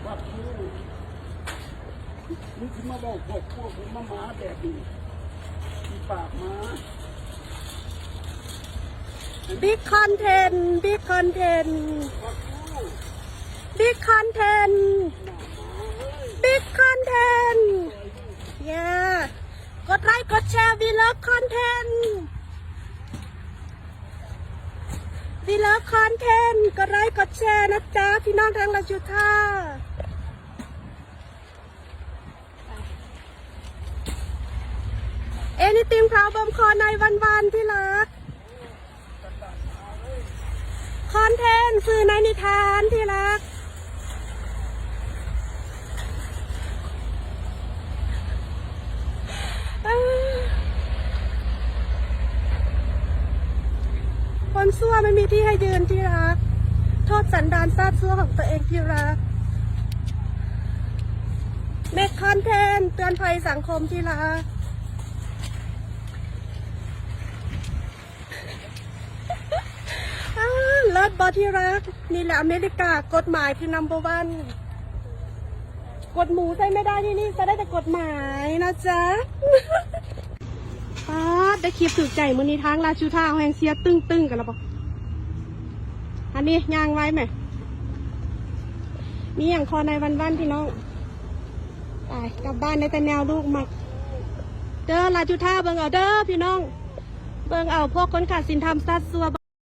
ມຶງຊິມາເວົ້າຄອບຄົວກູມາໝາແບບນີ້ ອີປາກໝາ. Big content, big content, big content, big content. Yeah. ກົດໄລກ໌ ກົດແຊ We love content, We love content. ກົດໄລກ໌ ກົດແຊນະຈ໊ະ ພີ່ນ້ອງທາງລາວຢູທາ. Anything problem call nine one one ທີ່ລັກ. Content ຊື່ໃນນິທານທີ່ລັກ. ຄົນຊົ່ວໄມ່ມີທີ່ໃຫ້ຢືນທີ່ລັກ. ໂທດສັນດານຊາດຊົ່ວຂອງຕົວເອງທີ່ລັກ. Make content ເຕືອນໄພສັງຄົມທີ່ລັກ. ອ້າ ເລີດບໍ່ທີ່ລັກ? ນີ້ແຫຼະອາເມລິກາ ກົດໝາຍຄື number one. ກົດໝູໃຊ້ໄມ່ໄດ້ ທີ່ນີ້ໃຊ້ໄດ້ແຕ່ກົດໝາຍນະຈ໊ະ. ປາດ ໄດ້ຄລິບຖືກໃຈມື້ນີ້ ທາງລາຊູທາວແຮ່ງເຊຍຕຶ້ງໆກັນລະບໍ່? ອັນນີ້ຍ່າງໄວແໝ່. ມີຫຍັງຄໍໃນວັນໆ ພີ່ນ້ອງ. ໄປ ກັບບ້ານໄດ້ແຕ່ແນວລູກມັກເດີ ລາຊູທາວ. ເບິ່ງເອົາເດີພີ່ນ້ອງ ເບິ່ງເອົາພວກຄົນຂາດສິນທຳຊາດຊົ່ວ.